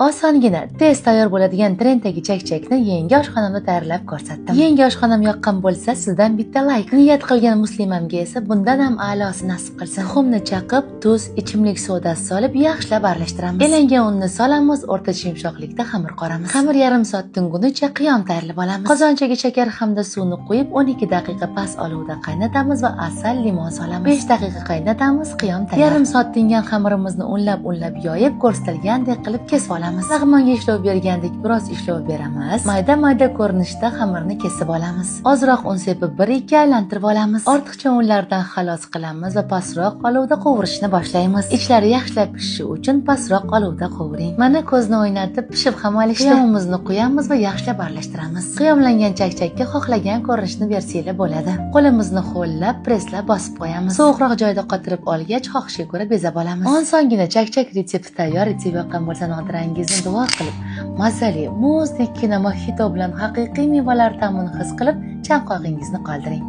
Osongina, tez tayyor bo'ladigan trenddagi chakchakni yangi oshxonamda tayyorlab ko'rsatdim. Yangi oshxonam yoqqan bo'lsa, sizdan bitta layk. Niyat qilgan muslimamga esa bundan ham a'losi nasib qilsin. Tuxumni chaqib, tuz, ichimlik sodasi solib yaxshilab aralashtiramiz. Elangan unni solamiz, o'rtacha yumshoqlikda xamir qoramiz. Xamir yarim soat tingunicha qiyom tayyorlab olamiz. Qozonchaga shakar hamda suvni quyib 12 daqiqa past olovda qaynatamiz va asal, limon solamiz. 5 daqiqa qaynatamiz, qiyom tayyor. Yarim soat tingan xamirimizni unlab-unlab yoyib, ko'rsatilgandek qilib kesib olamiz. Lag'monga ishlov bergandek biroz ishlov beramiz. Mayda-mayda ko'rinishda xamirni kesib olamiz. Ozroq un sepib 1-2 aylantirib olamiz. Ortiqcha unlardan xalos qilamiz va pastroq olovda qovurishni boshlaymiz. Ichlari yaxshilab pishishi uchun pastroq olovda qovuring. Mana ko'zni o'ynatib pishib ham olishdi. Qiyomimizni quyamiz va yaxshilab aralashtiramiz. Qiyomlangan chakchakka xohlagan ko'rinishni bersanglar bo'ladi. Qo'limizni ho'llab, presslab bosib qo'yamiz. Sovuqroq joyda qotirib olgach, xohishga ko'ra bezab olamiz. Osongina chakchak retsepti tayyor. Retsept yoqqan bo'lsa, nodirangizni duo qilib, mazali muzdekkina mojito bilan haqiqiy mevalar ta'mini his qilib, chanqog'ingizni qoldiring.